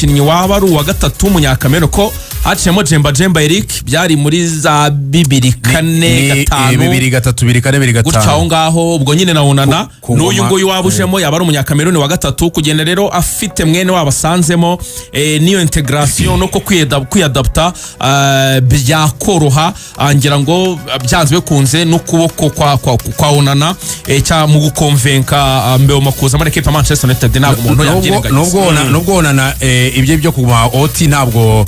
mukinnyi waba ari uwa gatatu w'Umunyakameruni, ko haciyemo Jemba Jemba Eric, byari muri za bibiri kane, gatanu, 2003, 2004, bibiri gutya aho gatanu. ngaho. Ubwo nyine na Onana Ku n'uyu ngoma, nguyu waba ujemo yaba ari Umunyakameruni wa gatatu. Kugenda rero afite mwene wabo asanzemo, n'iyo integration no ko kwiyadapta byakoroha. Ngira ngo byanze bikunze n'ukuboko kwa Onana mu gukonvenka Mbeumo kuza muri ekipa ya Manchester United, ntabwo umuntu yabyirengagiza. Nubwo Onana ibye byo kuguma oti ntabwo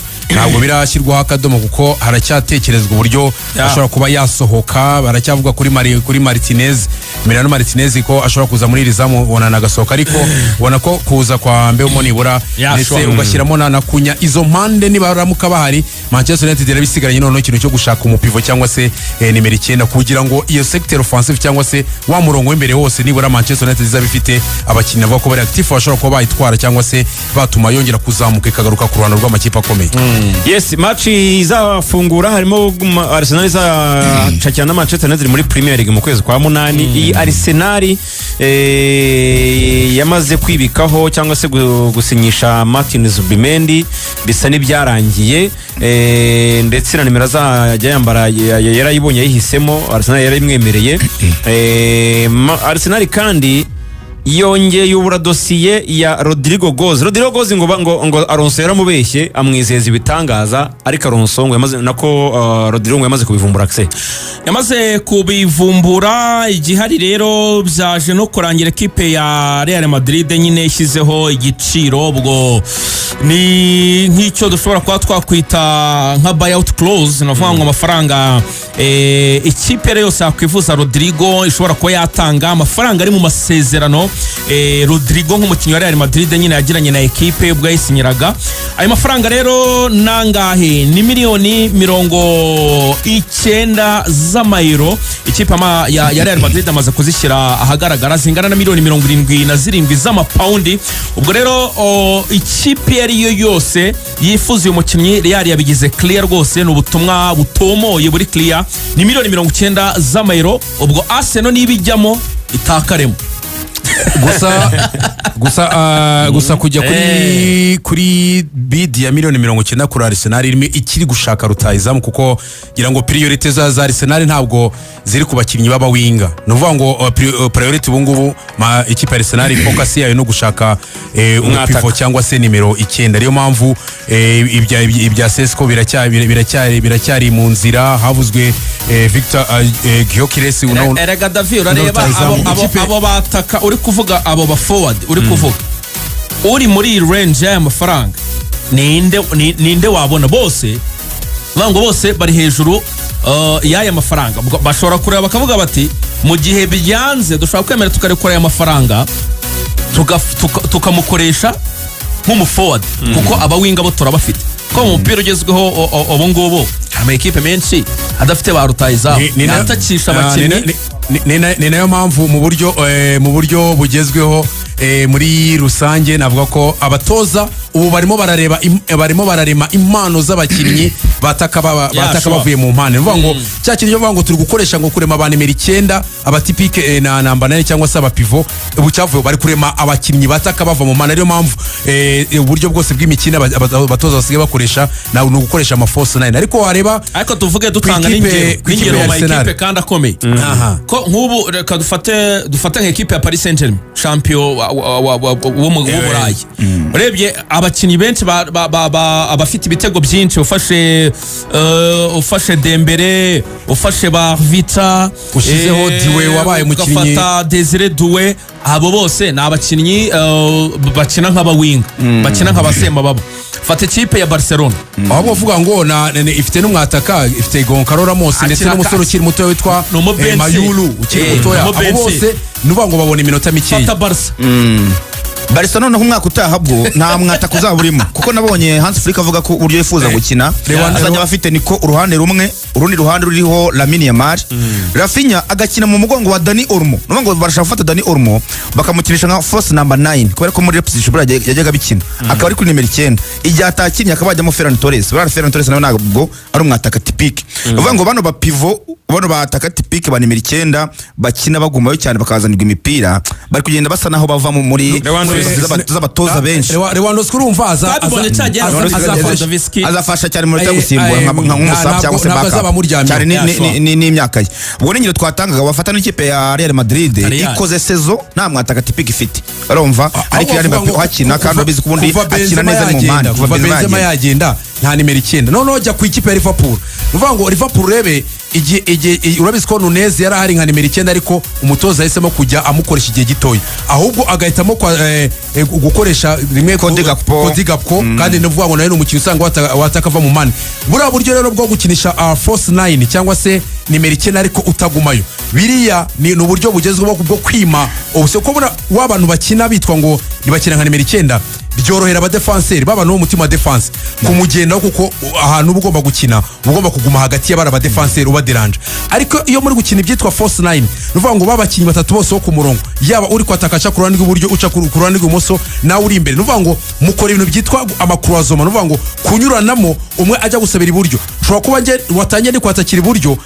birashyirwaho akadomo, kuko haracyatekerezwa uburyo ashobora kuba yasohoka. Baracyavuga kuri Martinez, Emiliano Martinez, ko ashobora kuza muri iri zamu, Onana agasohoka. Ariko ubona ko kuza kwa Mbeumo nibura, ndetse ugashyiramo na Cunha, izo mpande nibaramuka bahari, Manchester United irabisigaranye noneho ikintu cyo gushaka umupivot cyangwa se nimero 9, kugira ngo iyo secteur offensive cyangwa se wa murongo w'imbere wose nibura Manchester United izaba ifite abakinnyi bavuga ko bari actif, bashobora kuba bayitwara cyangwa se batuma yongera kuzamuka ikagaruka ku ruhando rw'amakipe akomeye. Yes, match izafungura harimo Arsenal izacakirana na Manchester United muri Premier League mu kwezi kwa munani. Iyi Arsenal yamaze kwibikaho cyangwa se gusinyisha Martin Zubimendi, bisa n'ibyarangiye, ndetse na nimero azajya yambara yarayibonye, yayihisemo, Arsenal yarayimwemereye. Arsenal kandi yongeye yubura dosiye ya Rodrygo Goes. Rodrygo Goes ngo Alonso yaramubeshye, amwizeza ibitangaza, ariko Alonso ngo yamaze nako Rodrygo ngo yamaze kubivumbura se. Yamaze kubivumbura. Igihari rero, byaje no kurangira ekipe ya Real Madrid nyine ishyizeho igiciro, ubwo ni nk'icyo dushobora kuba twakwita nka buyout clause. Ni ukuvuga ngo amafaranga ikipe rero yose yakwifuza Rodrygo ishobora kuba yatanga, amafaranga ari mu masezerano Rodrygo nk'umukinnyi wa Real Madrid nyine yagiranye na ekipe ubwo yayisinyiraga. Ayo mafaranga rero nangahe? Ni miliyoni 90 z'amayero. Ikipe ya Real Madrid amaze kuzishyira ahagaragara, zingana na miliyoni 77 z'amapawundi. Ubwo rero ikipe iyo ari yo yose yifuza uyu mukinnyi, Real yabigize clear rwose, ni ubutumwa butomoye buri clear, ni miliyoni 90 z'amayero. Ubwo Arsenal niba ijyamo itakaremo. Gusa kujya kuri bid ya miliyoni 90 kuri Arsenal irimo ikiri gushaka rutayizamu, kuko ngira ngo priorité za Arsenal ntabwo ziri ku bakinnyi b'abawinga. Ni ukuvuga ngo priorité ubu ngubu ikipe ya Arsenal, focus yayo no gushaka Umwataka. umupivot cyangwa se nimero 9. Niyo mpamvu ibya Sesko biracyari mu nzira. Havuzwe Victor Gyökeres Erega David, urareba rutahizamu. abo bataka uri kuvuga, abo ba forward uri kuvuga, uri muri iyi range y'aya mafaranga ninde? Ninde wabona? Bose bavuga ngo bose bari hejuru y'aya mafaranga. Ubwo bashobora kureba bakavuga bati mu gihe byanze dushobora kwemera tukarekura aya mafaranga, tukamukoresha nk'umuforward, kuko abawinga bo turabafite, ko mu mupira ugezweho ubu ngubu hari ama ekipe menshi adafite ba rutahizamu yatakisha abakinnyi. Ni nayo mpamvu mu buryo bugezweho, muri rusange navuga ko abatoza ubu barimo barareba barimo bararema impano z'abakinnyi bataka bataka bavuye mu mpande. Ni ukuvuga ngo cya kintu cyo kuvuga ngo turi gukoresha ngo kurema ba nimero 9, abatypique na namba 9 cyangwa se abapivot, ubu cyavuye, bari kurema abakinnyi bataka bava mu mpande. Ariyo mpamvu uburyo bwose bw'imikino abatoza basigaye bakoresha ni ugukoresha ama false nine. Ariko wareba Ariko tuvuge dutanga n'ingero ku ikipe n'ingero ya mu ma Arsenal. ekipe kandi akomeye, ko nk'ubu reka dufate nka ekipe ya Paris Saint-Germain, champion wo mu Burayi. Urebye abakinnyi benshi abafite ibitego byinshi, ufashe Dembele, ufashe ba Vita, Ushyizeho Doué wabaye umukinnyi. ugafata Desire Doué, abo bose ni abakinnyi bakina nk'abawinga, bakina nk'abasemababa. Fata ikipe ya Barcelona. Ahubwo uvuga ngo ifite n'umwataka, ifite Goncalo Ramos ndetse Akina n'umusore ukiri muto witwa Ni umubensi. Mayulu ukiri mutoya. Ni Abo umubensi. bose ni ukuvuga ngo babona iminota mikeya. Fata Barca. Barca noneho umwaka utaha bwo nta mwataka uzaba urimo, kuko nabonye Hans Flick avuga ko uburyo yifuza gukina azajya aba afite niko uruhande rumwe. Urundi ruhande ruriho Lamine Yamal, Raphinha agakina mu mugongo wa Dani Olmo. Ni ukuvuga ngo barashaka gufata Dani Olmo bakamukinisha nka false number 9, kubera ko muri Leipzig buriya yajyaga bikina akaba ari kuri nimero 9. Igihe atakinnye akaba yajyamo Ferran Torres. Buriya Ferran Torres nawe ntabwo ari umwataka typique. Ni ukuvuga ngo bano ba pivot, bano bataka typique ba nimero 9 bakina bagumayo cyane bakazanirwa imipira, bari kugenda basa naho bavamo muri Lewandowski. z'abatoza benshi. Lewandowski urumva Twabibonye cyagiye Lewandowski. Azafasha cyane mu minota yo gusimbura nk'umusabu cyangwa se ntabwo backup. azaba amuryamyeho. Cyane Yeah, sure. n'imyaka ye. Ubwo n'ingero twatangaga, bafata n'ikipe ya Real Madrid Real. ikoze saison nta mwataka typique ifite, urumva, ariko Kylian Mbappe uhakina kandi urabizi ko ubundi kuva akina Benzema neza ari mu mpande. yagenda, kuva Benzema yagenda nta nimero 9. Noneho jya ku ikipe ya Liverpool. Ni ukuvuga ngo Liverpool urebe igihe urabizi ko Nunez yari ahari nka nimero 9, ariko umutoza yahisemo kujya amukoresha igihe gitoya, ahubwo agahitamo gukoresha rimwe Cody Gakpo. Cody Gakpo. Kandi ni ukuvuga ngo nawe ni umukinnyi usanga wataka ava mu mani. Buriya buryo rero bwo gukinisha false nine cyangwa se nimero 9 ariko utagumayo, biriya ni uburyo bugezweho bwo kwima ubuse ko buriya wa bantu bakina bitwa ngo ntibakina nka nimero 9, byorohera abadefanseri b'abantu b'umutima wa défense kumugendaho, kuko ahantu uba ugomba gukina uba ugomba kuguma hagati y'abari abadefanseri ubaderanja. Ariko iyo muri gukina ibyitwa false nine, ni ukuvuga ngo babakinnyi batatu bose bo ku murongo, yaba uri kwataka aca ku ruhande rw'iburyo, uca ku ruhande rw'ibumoso, nawe uri imbere, ni ukuvuga ngo mukora ibintu byitwa ama croisement. Ni ukuvuga ngo kunyuranamo, umwe ajya gusabira iburyo, ushobora kuba njye watangiye ndi kwatakira iburyo,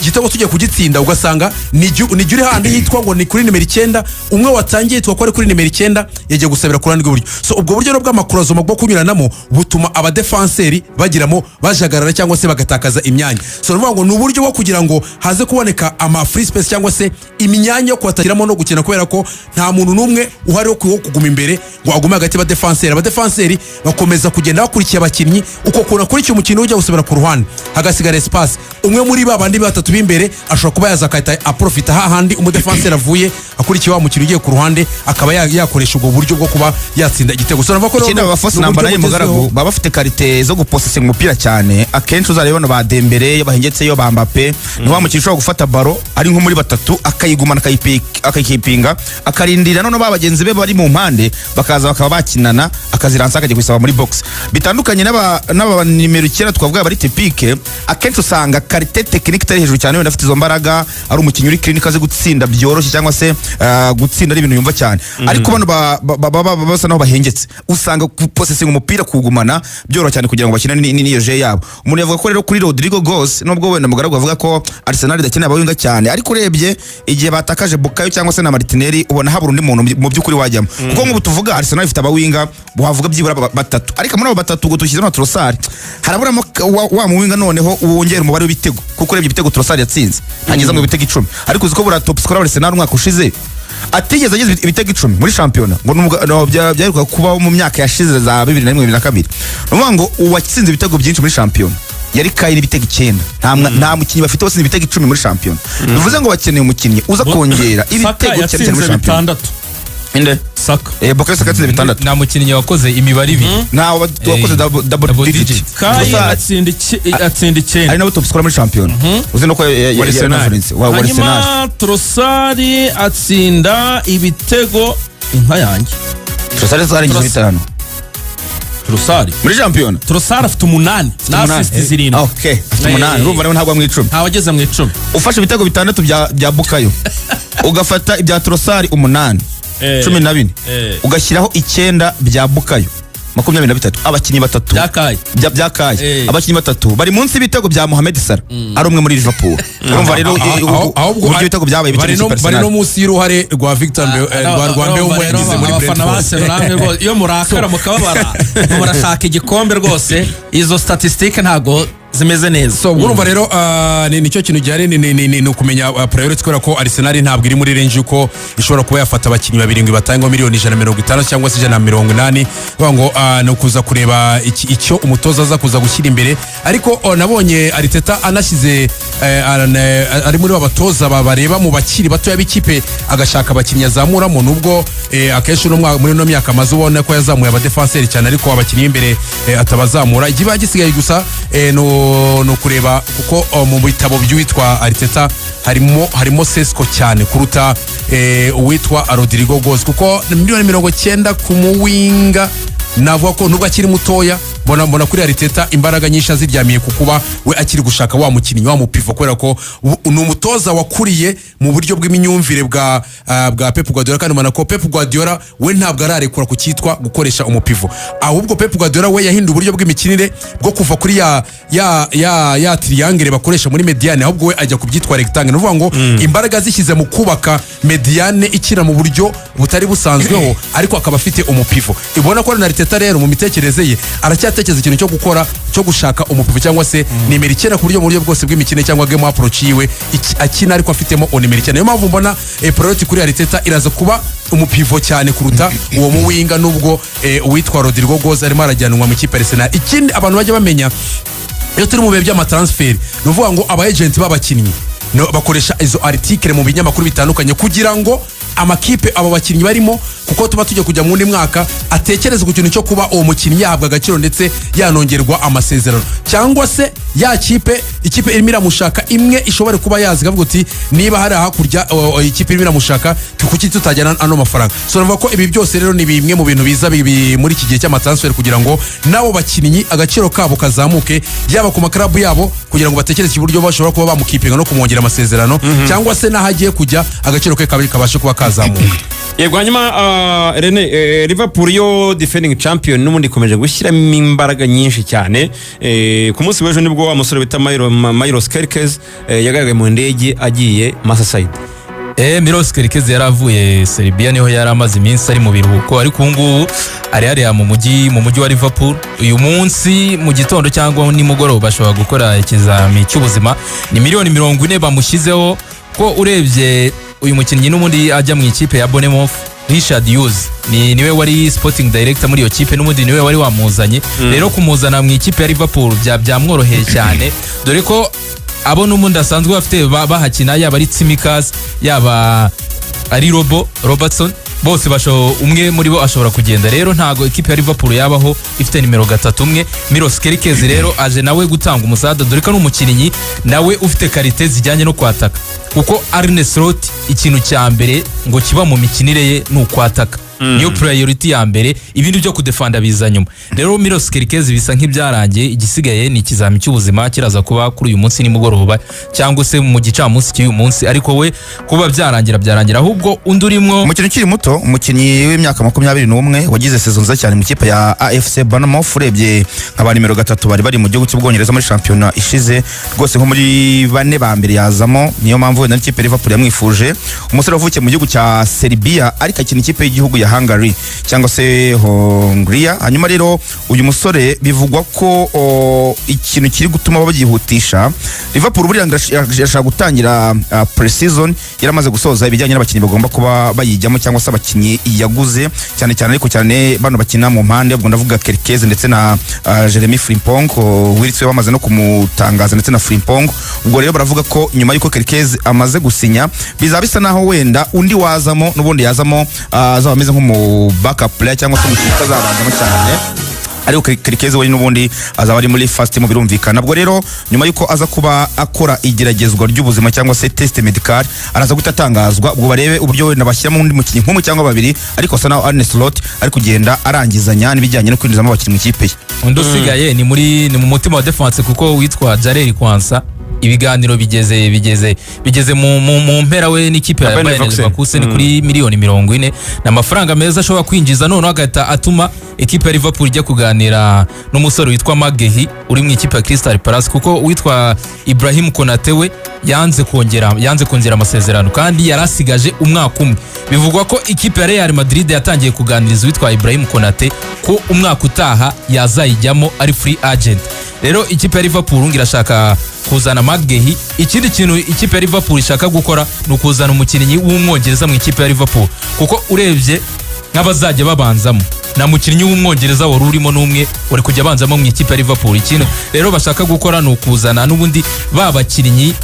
igitego tugiye kugitsinda ugasanga ni jya uri handi hitwa ngo ni kuri nimero 9, umwe watangiye yitwa ko ari kuri nimero 9 yagiye gusabira ku ruhande rw'iburyo. So ubwo buryo rero bw'ama croisement bwo kunyuranamo butuma abadefanseri bagiramo bajagarara cyangwa se bagatakaza imyanya. So ni ukuvuga ngo ni uburyo bwo kugira ngo haze kuboneka ama free space cyangwa se imyanya yo kuhatakiramo no gukina, kubera ko nta muntu n'umwe uhari wo kuguma imbere ngo agume hagati y'abadefanseri. Abadefanseri bakomeza kugenda bakurikiye abakinnyi. Uko kuntu akurikiye umukinnyi ujya gusubira ku ruhande, hagasigara espace, umwe muri ba bandi batatu b'imbere ashobora kuba yaza agahita aprofita hahandi umudefanseri avuye akurikiye wa mukinnyi ugiye ku ruhande, akaba yakoresha ubwo buryo bwo kuba yatsinda igitego. So navuga ko rero Ikindi, aba false ni uburyo number nine, bugezweho. mugaragu, baba bafite qualité zo guposesinga umupira cyane. Akenshi uzareba bano ba Dembele iyo bahengetseyo, ba Mbappe, ni wa mukinnyi ushobora gufata ballon ari nko muri batatu akayigumana, akayikipinga, akarindira noneho ba bagenzi be bari mu mpande bakaza bakaba bakinana, akaziransa akajya kuyisaba muri box. Bitandukanye n'aba nimero 9 twavuga bari typique, akenshi usanga qualité technique itari hejuru cyane. Wenda afite izo mbaraga, ari umukinnyi uri clinique, azi gutsinda byoroshye cyangwa se gutsinda ari ibintu yumva cyane, ariko bano basa naho bahengetse, usanga guposesinga umupira, kuwugumana byoroha cyane kugira ngo bakine n'iyo jeu yabo. Umuntu yavuga ko rero kuri Rodrygo Goes, nubwo wenda mugaragu avuga ko Arsenal idakeneye abawinga cyane, ariko urebye igihe batakaje Bukayo cyangwa se na Martinelli, ubona habura undi muntu mu by'ukuri wajyamo, kuko nk'ubu tuvuga Arsenal ifite abawinga wavuga byibura batatu, ariko muri abo batatu ubwo dushyizeho na Trossard, haraburamo wa muwinga noneho wongera umubare w'ibitego, kuko urebye ibitego Trossard yatsinze ntageze mu bitego 10, ariko uzi ko buriya top scorer wa Arsenal umwaka ushize atigeze ageza ibitego 10 muri shampiyona, ngo no, byaheruka kubaho mu myaka yashize za 2001, 2002. Ni ukuvuga ngo uwatsinze ibitego byinshi muri shampiyona yari Kai n'ibitego 9. Nta mukinnyi bafite watsinze ibitego 10 muri shampiyona. Bivuze ngo bakeneye umukinnyi uza kongera Saka ibitego cyane cyane muri yatsinze shampiyona. 6. Inde? Saka. Bukayo Saka yatsinze 6. Nta mukinnyi wakoze imibare ibiri. Ntawe wakoze double double digit. digit. Kai Gusa atsinda 9. ari nawe top scorer muri shampiyona, uzi no ko Wa Arsenal. yanavunitse wa Arsenal. Hanyuma Trossard atsinda ibitego, inka yanjye. Trossard zarengeje 5. Trossard Muri shampiyona. Trossard afite 8 na 8. assist 7. Okay, afite 8. Urumva nawe ntabwo mu 10. Ntawageze mu 10. Ufashe ibitego 6 bya Bukayo, ugafata ibya Trossard 8, 14, ugashyiraho 9 bya Bukayo, 23, abakinnyi batatu Bya Kai. bya Kai. Eh. Abakinnyi batatu bari munsi y'ibitego bya Mohamed Salah ari umwe muri Liverpool. Urumva rero Ahubwo uburyo ibitego byabaye bike bari muri no Arsenal. munsi y'uruhare rwa Victor rwa Mbeumo yagize muri Abafana ba Brentford. Arsenal namwe rwose, iyo murakara mukababara ngo murashaka igikombe, rwose izo statistique ntago zimeze neza. So ubwo urumva rero nicyo kintu gihari, ni ukumenya priority, kubera ko Arsenal ntabwo iri muri range yuko ishobora kuba yafata abakinnyi babiri ngo ibatangemo miliyoni 150 cyangwa se 180. Bavuga ngo ni ukuza kureba icyo umutoza aza kuza gushyira imbere. Ariko nabonye Arteta anashyize ari muri ba batoza bareba mu bakiri batoya b'ikipe agashaka abakinnyi azamuramo, nubwo akenshi uno muri ino myaka amaze ubona ko yazamuye abadefanseri cyane, ariko abakinnyi b'imbere atabazamura. Ikiba gisigaye gusa ni ukureba, kuko mu bitabo by'uwitwa Arteta harimo Sesko cyane kuruta uwitwa Rodrygo Goes, kuko miliyoni 90 ku muwinga, navuga ko nubwo akiri mutoya. Mbona kuri Arteta imbaraga nyinshi aziryamiye ku kuba we akiri gushaka wa mukinnyi wa mupivot, kubera ko ni umutoza wakuriye mu buryo bw'imyumvire bwa Pep Guardiola, kandi ubona ko Pep Guardiola we ntabwo ararekura ku cyitwa gukoresha umupivot. Ahubwo Pep Guardiola we yahinduye uburyo bw'imikinire bwo kuva kuri ya triangle bakoresha muri médiane, ahubwo we ajya kubyitwa rectangle. Ni ukuvuga ngo imbaraga zishyize mu kubaka médiane ikina mu buryo butari busanzweho, ariko akaba afite umupivot. Ibona ko na Arteta rero mu mitekerereze ye aracyatekereza ikintu cyo gukora, cyo gushaka umupivot cyangwa se nimero 9, ku buryo mu buryo bwose bw'imikino cyangwa game approach yiwe akina ariko afitemo nimero 9. Niyo mpamvu mbona priority kuri Arteta iraza kuba umupivot cyane kuruta uwo muwinger, nubwo uwitwa Rodrygo Goes arimo arajyanwa mu ikipe ya Arsenal. Ikindi abantu bajya bamenya, iyo turi mu bihe by'amatransfer, ni ukuvuga ngo aba agent b'abakinnyi bakoresha izo article mu binyamakuru bitandukanye kugira ngo amakipe abo bakinnyi barimo, kuko tuba tujya kujya mu wundi mwaka, atekereza ku kintu cyo kuba uwo mukinnyi yahabwa agaciro ndetse yanongerwa amasezerano, cyangwa se ya kipe, ikipe irimo iramushaka imwe ishobore kuba yazi ikavuga uti: "Niba hari hakurya ikipe irimo iramushaka, kuki tutajyana ano mafaranga?" So navuga ko ibi byose rero ni bimwe mu bintu biza muri iki gihe cy'amatransfer kugira ngo n'abo bakinnyi agaciro kabo kazamuke, yaba ku maklabu yabo kugira ngo batekereze uburyo bashobora kuba bamukipinga no kumwongera amasezerano, cyangwa se n'aho agiye kujya agaciro ke kabashe kuba kazamuka. Yego, hanyuma Rene, Liverpool yo defending champion n'ubundi ikomeje gushyiramo imbaraga nyinshi cyane. Ku munsi w'ejo nibwo wa musore bita Milos Kerkez yagaragaye mu ndege agiye Merseyside. Milos Kerkez yari avuye Serbia, niho yari amaze iminsi ari mu biruhuko, ariko ubu ngubu ari hariya mu mujyi wa Liverpool. Uyu munsi mu gitondo cyangwa nimugoroba ashobora gukora ikizami cy'ubuzima. Ni miliyoni 40 bamushyizeho, ko urebye uyu mukinnyi n'ubundi ajya mu ikipe ya Bournemouth, Richard Hughes niwe wari sporting director muri iyo kipe, n'ubundi niwe wari wamuzanye. Rero kumuzana mu ikipe ya Liverpool byamworoheye cyane, dore ko abo n'ubundi asanzwe bafite bahakina, yaba ari Tsimikas, yaba ari Robertson, bose umwe muri bo ashobora kugenda. Rero ntago ikipe ya Liverpool yabaho ifite nimero 3 umwe. Milos Kerkez rero aje nawe gutanga umusada, dore ko ari umukinnyi nawe ufite qualité zijyanye no kwataka, kuko Arne Slot ikintu cya mbere ngo kiba mu mikinire ye ni ukwataka, niyo priority ya mbere, ibindi byo kudefanda biza nyuma. Rero Milos Kerkez bisa nk'ibyarangiye, igisigaye ni ikizami cy'ubuzima kiraza kuba kuri uyu munsi nimugoroba cyangwa se mu gicamunsi cy'uyu munsi, ariko we kuba byarangira byarangira. Ahubwo undi urimwo Umukinnyi ukiri muto, umukinnyi w'imyaka 21 wagize saison nziza cyane mu ikipe ya AFC Bournemouth, urebye nka ba nimero 3 bari bari mu gihugu cy'Ubwongereza muri shampiyona ishize, rwose nko muri bane ba mbere yazamo. Niyo mpamvu wenda n'ikipe ya Liverpool yamwifuje. Umusore wavukiye mu gihugu cya Serbia ariko akina ikipe y'igihugu ya Hungary cyangwa se Hongria. Hanyuma rero uyu musore bivugwa ko ikintu kiri gutuma babyihutisha, Liverpool buriya ngo irashaka gutangira pre-season yaramaze gusoza ibijyanye n'abakinnyi bagomba kuba bayijyamo, cyangwa se abakinnyi yaguze cyane cyane, ariko cyane bano bakina mu mpande, ubwo ndavuga Kerkez ndetse na Jeremy Frimpong. Wirtz we bamaze no kumutangaza, ndetse na Frimpong. Ubwo rero baravuga ko nyuma y'uko Kerkez amaze gusinya, bizaba bisa naho wenda undi wazamo n'ubundi yazamo azaba ameze nk'umu backup player cyangwa se umukinnyi utazabanzamo cyane, ariko Kerkez we n'ubundi azaba ari muri first team, birumvikana. Ubwo rero nyuma y'uko aza kuba akora igeragezwa ry'ubuzima cyangwa se test medical, araza guhita atangazwa, ubwo barebe uburyo wenda bashyiramo undi mukinnyi nk'umwe cyangwa babiri, ariko asa naho Arne Slot ari kugenda arangizanya n'ibijyanye no kwinjizamo abakinnyi mu ikipe ye. Undi usigaye ni mu mutima wa defense, kuko witwa Jarell Quansah ibiganiro bigeze mu mpera we n'ikipe ya Bayern Bayern Leverkusen. Leverkusen kuri miliyoni 40. Ni amafaranga meza ashobora kwinjiza, noneho agahita atuma ikipe ya Liverpool ijya kuganira n'umusore witwa Magehi uri mu ikipe ya Crystal Palace, kuko uwitwa Ibrahim Konate we yanze kongera amasezerano kandi yari asigaje umwaka umwe. Bivugwa ko ikipe ya Real Madrid yatangiye kuganiriza uwitwa Ibrahim Konate ko umwaka utaha yazayijyamo ari free agent. Rero ikipe ya Liverpool ngo irashaka kuzana Magehi. Ikindi kintu ikipe ya Liverpool ishaka gukora ni ukuzana umukinnyi w'Umwongereza mu ikipe ya Liverpool, kuko urebye nk'abazajya babanzamo, nta mukinnyi w'Umwongereza wari urimo n'umwe wari kujya abanzamo mu ikipe ya Liverpool. Ikintu rero bashaka gukora ni ukuzana n'ubundi ba bakinnyi.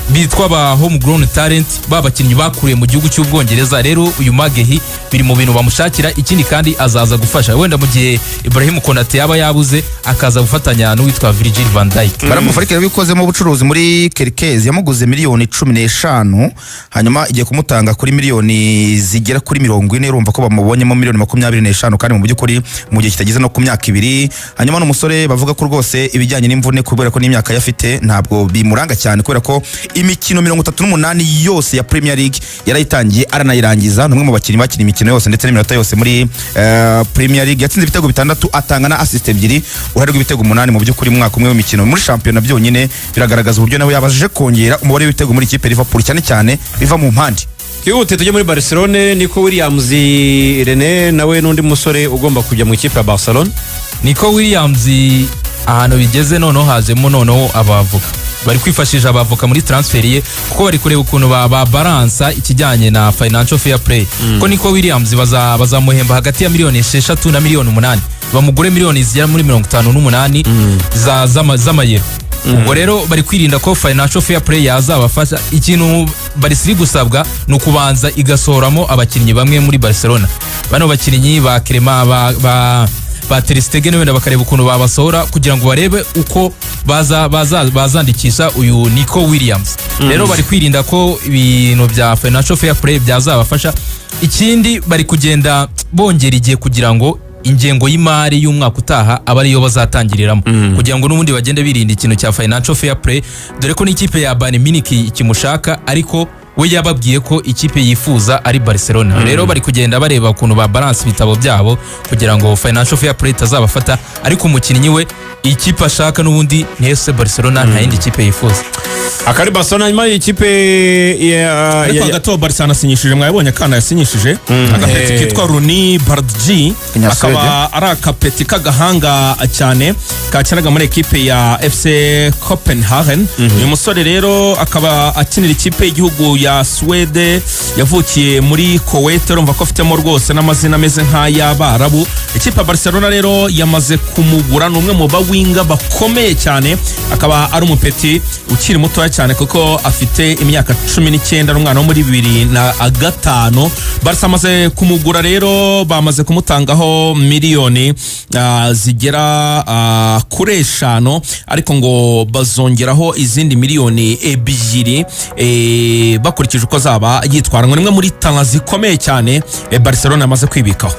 Bitwa ba homegrown talent, ba bakinnyi bakuriye mu gihugu cy'Ubwongereza. Rero uyu Magehi biri mu bintu bamushakira. Ikindi kandi, azaza gufasha wenda mu gihe Ibrahim Konate yaba yabuze, akaza gufatanya n'uwitwa Virgil van Dijk. Baramufarike yabikozemo ubucuruzi muri Kerkez. Yamuguze miliyoni 15, hanyuma igiye kumutanga kuri miliyoni zigera kuri 40. Urumva ko bamubonyemo miliyoni 25, kandi mu by'ukuri mu gihe kitageze no ku myaka 2. Hanyuma n'umusore bavuga ko rwose ibijyanye n'imvune, kubera ko n'imyaka ye afite, ntabwo bimuranga cyane, kubera ko imikino 38 yose ya Premier League yarayitangiye aranayirangiza. Ni umwe mu bakinnyi bakina imikino yose ndetse n'iminota yose muri Premier League. Yatsinze ibitego bitandatu, atanga na assist ebyiri, uruhare rw'ibitego umunani. Mu by'ukuri mu mwaka umwe w'imikino muri shampiyona byonyine biragaragaza uburyo nawe yabashije kongera umubare w'ibitego muri ikipe ya Liverpool, cyane cyane biva mu mpande. Twihute tujye muri Barcelone. Nico Williams, Rene, nawe n'undi musore ugomba kujya mu ikipe ya Barcelone. Nico Williams, ahantu bigeze noneho, hajemo noneho abavoka. Bari kwifashisha abavoka muri transfer ye, kuko bari kureba ukuntu ba balansa ikijyanye na financial fair play, ko Nico Williams bazamuhemba hagati ya miliyoni 6 na miliyoni 8, bamugure miliyoni zigera muri 58 z'amayero. Ubwo rero bari kwirinda ko financial fair play yazabafasha. Ikintu Barca iri gusabwa ni ukubanza igasohoramo abakinnyi bamwe muri Barcelona, bano bakinnyi ba Clement, ba Ter Stegen, wenda bakareba ukuntu babasohora kugira ngo barebe uko baza baza bazandikisha uyu Nico Williams. Rero bari kwirinda ko ibintu bya financial fair play byazabafasha. Ikindi, bari kugenda bongera igihe kugira ngo ingengo y'imari y'umwaka utaha abe ariyo bazatangiriramo, kugira ngo n'ubundi bagende birinda ikintu cya financial fair play, dore ko n'ikipe ya Bayern Munich ikimushaka, ariko we yababwiye ko ikipe yifuza ari Barcelona. Rero bari kugenda bareba ukuntu ba balance ibitabo byabo kugira ngo financial fair play itazabafata, ariko umukinnyi we ikipe ashaka n'ubundi ni FC Barcelona, nta yindi kipe yifuza. Akari Barcelona. Nyuma y'ikipe ya Ariko hagati aho Barca yanasinyishije, mwabonye akana yasinyishije, agapeti kitwa Roony Bardghji. Umunyasuwede. Akaba ari akapeti k'agahanga cyane kakinaga muri ekipe ya FC Copenhagen. Uyu musore rero akaba akinira ikipe y'igihugu ya Suwede, yavukiye muri Kuwait. Urumva ko afitemo rwose n'amazina ameze nk'ay'Abarabu. Ikipe ya Barcelona rero yamaze kumugura. Ni umwe mu bawinga bakomeye cyane, akaba ari umupeti ukiri mutoya cyane kuko afite imyaka 19, n'umwana wo muri 2005. Barca amaze kumugura rero, bamaze kumutangaho miliyoni zigera kuri 5, ariko ngo bazongeraho izindi miliyoni 2 bakurikije uko azaba yitwara. Ngo ni imwe muri talent zikomeye cyane Barcelona yamaze kwibikaho.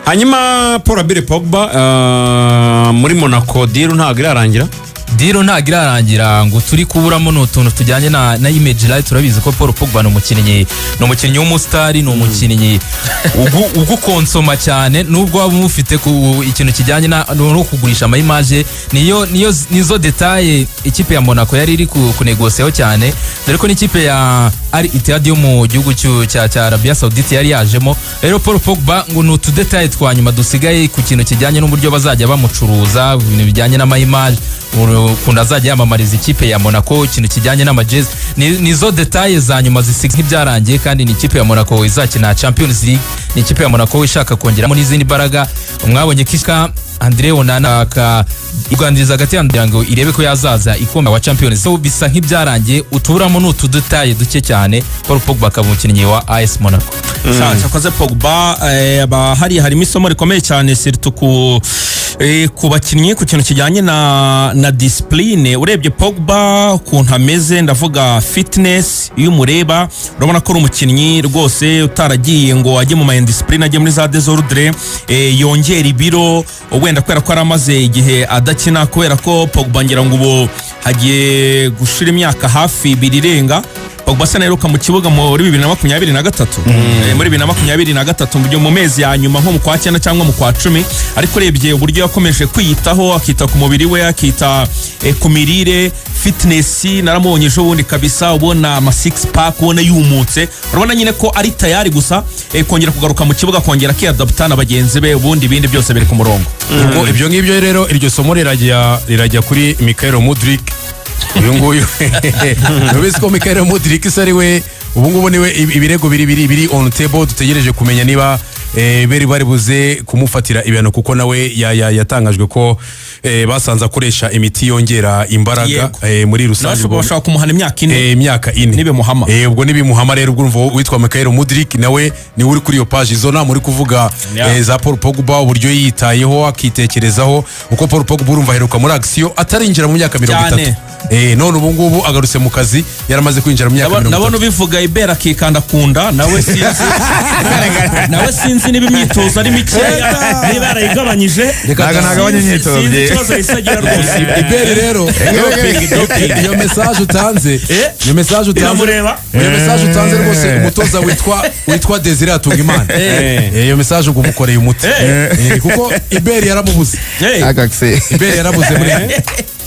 Hanyuma Paul Labile Pogba muri Monaco, deal ntabwo irarangira. Deal ntabwo irarangira. Ngo turi kuburamo ni utuntu tujyanye na image right. Turabizi ko Paul Pogba ni umukinnyi w'umusitari, ni umukinnyi ugukonsoma cyane, nubwo waba umufite ku ikintu kijyanye no kugurisha ama image. Niyo nizo détails ikipe ya Monaco yari iri kunegosiyaho cyane, dore ko n'ikipe ya Al Ittihad yo mu gihugu cya Arabia Saudite yari yajemo. Rero Paul Pogba ngo ni utu détails twa nyuma dusigaye ku kintu kijyanye n'uburyo bazajya bamucuruza, ibintu bijyanye n'ama image, ukuntu azajya yamamariza ikipe ya Monaco, ikintu kijyanye n'amajezi. Nizo détails za nyuma zisiga nk'ibyarangiye. Kandi ni ikipe ya Monaco izakina Champions League, ni ikipe ya Monaco ishaka kongeramo n'izindi mbaraga. Mwabonye ko Andre Onana aka iganiriza hagati ya kugira ngo irebe ko yazaza ikombe wa Champions. So bisa nk'ibyarangiye, uturamo ni utu détails duke cyane. Paul Pogba akaba umukinnyi wa AS Monaco. Sha, cyakoze Pogba, hariya harimo isomo rikomeye cyane, surtout ku bakinnyi, ku kintu kijyanye na discipline. Urebye Pogba ukuntu ameze, ndavuga fitness, iyo umureba urabona ko ari umukinnyi rwose utaragiye ngo ajye mu ma indiscipline, ajye muri za désordre, yongera ibiro wenda kubera ko yari amaze igihe adakina, kubera ko Pogba ngira ngo ubu hagiye gushira imyaka hafi 2 irenga. Pogba se naheruka mu kibuga muri 2023, muri 2023 mu mezi ya nyuma, nko mu kwa cyenda cyangwa mu kwa cumi. Ariko urebye uburyo yakomeje kwiyitaho, akita ku mubiri we, akita ku mirire, fitness, naramubonye ejo bundi kabisa, ubona ama six pack, ubona yumutse, urabona nyine ko ari tayari gusa kongera kugaruka mu kibuga, kongera akiyadapta na bagenzi be, ubundi ibindi byose biri ku murongo. Ubwo ibyo ngibyo rero, iryo somo rirajya kuri Mykhailo Mudryk uyu nguyu. Urabizi ko Mykhailo Mudryk se ari we ubu ngubu niwe ibirego biri on table. Dutegereje kumenya niba bari buze kumufatira ibihano, kuko nawe yatangajwe ko basanze akoresha imiti yongera imbaraga. Yego. Muri rusange nawe bashobora kumuhana imyaka 4. Imyaka 4 Nibimuhama. Ubwo nibimuhama rero, ubwo urumva witwa Michael Mudrik nawe niwe uri kuri iyo page, izo nama uri kuvuga. Za Paul Pogba, uburyo yiyitayeho, akitekerezaho, uko Paul Pogba urumva aheruka muri action atarinjira mu myaka mirongo Cyane. itatu. None ubu ngubu agarutse mu kazi yaramaze kwinjira mu myaka mirongo Ndabona itatu. ubivuga Ibera akikanda ku nda, nawe sinzi niba imyitozo ari mikeya, niba yarayigabanyije. Ntabwo nagabanya imyitozo. Sinzi ikibazo yahise agira rwose. Iberi rero, iyo message utanze, iyo message utanze, Biramureba. iyo message utanze rwose, umutoza witwa Desire Hatungimana, iyo message ubwo umukoreye umuti. Kuko Iberi yaramubuze. Akakse. Iberi yarabuze muri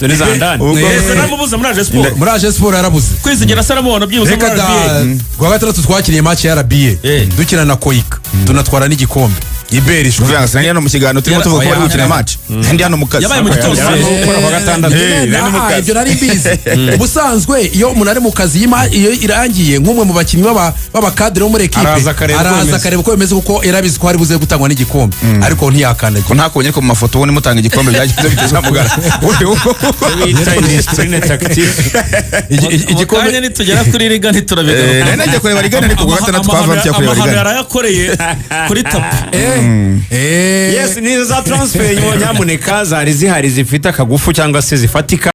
Izo ni za ndani. Ese namubuze muri AJE Sport? Muri AJE Sport yarabuze. Kwizigira se aramubona byibuze Reka muri da. RBA? Kuwa gatandatu twakiriye match ya RBA, dukina na Koika, tunatwara n'igikombe. Iberi shuri. Kuvuga ngo sinari hano mu kiganiro turimo tuvuga ko bari gukina match, ndi hano mu kazi. Yabaye mu gitondo. Yari arimo gukora kuwa gatandatu. Nari mu kazi. Ibyo nari mbizi. Ubusanzwe iyo umuntu ari mu kazi, iyo irangiye, nk'umwe mu bakinnyi b'abakadere bo muri ekipe Araza akareba uko araza bimeze. akareba uko bimeze, kuko yarabizi ko hari buze gutangwa n'igikombe, ariko ntiyakandagira. Ko ntakubonye ariko mu mafoto ubona mutanga igikombe, byagenze bitazamugara? Bita indiscipline tactique. Mu Igikombe. kanya nitugera kuri Liga ntiturabigaruka. Nari nagiye kureba Rigana, ariko kuwa gatandatu twava tujya kureba Amahano Rigana. yarayakoreye kuri tapi. Yes, ni za transfer nyamuneka zari zihari zifite akagufu cyangwa se zifatika.